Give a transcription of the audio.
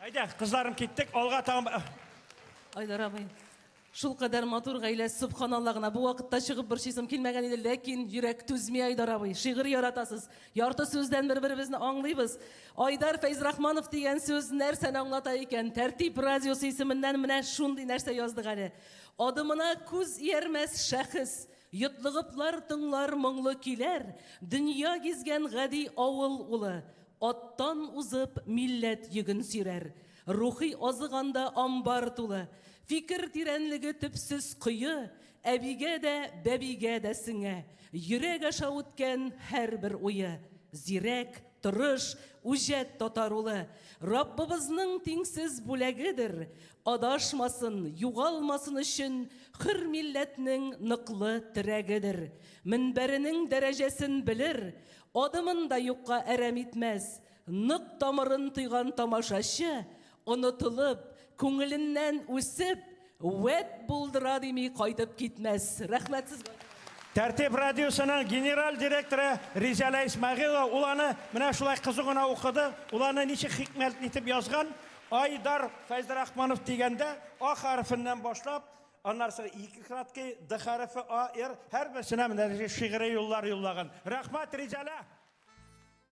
Әйдә, кызларым, киттек. Алга тагын. Айдар абый, шул кадәр матур гаилә, сөбханалла гына. Бу вакытта чыгып борчыйсым килмәгән иде, ләкин йөрәк түзми, Айдар абый. Шигырь яратасыз. Ярты сүздән бер-беребезне аңлыйбыз. Айдар Фәйзрахманов дигән сүз нәрсәне аңлата икән? Тәртип радиосы исеменнән менә шундый нәрсә яздык әле. Адымына күз иярмәс шәхес, йотлыгыплар тыңлар моңлы көйләр, дөнья гизгән гади авыл улы, аттан узып милләт йөген сөйрәр. Рухи азык анда амбар тулы. Фикер тирәнлеге төпсез кое, Әбигә дә, бәбигә дә сеңә. Йөрәк аша үткән һәрбер уе. Зирәк, тырыш, үҗәт татар улы. Раббыбызның тиңсез бүләгедер. Адашмасын, югалмасын өчен Хөр милләтнең ныклы терәгедер. Мөнбәренең дәрәҗәсен белер, Адымын да юкка әрәм итмәс. Нык тамырын тойган тамашачы, онытылып, күңеленнән үсеп, вәт булдыра дими кайтып китмәс. Рәхмәт сезгә. Тәртип радиосының генераль директоры Ризәлә Исмәгыйлова, ул аны менә шулай кызу гына укыды, ул аны ничек хикмәтле итеп язган, Айдар Фәйзрахманов дигәндә, А хәрефеннән башлап, аннары соң ике краткий, Д хәрефе, А, Р, һәрберсенә менә шигъри юллар юллаган. Рәхмәт, Ризәлә!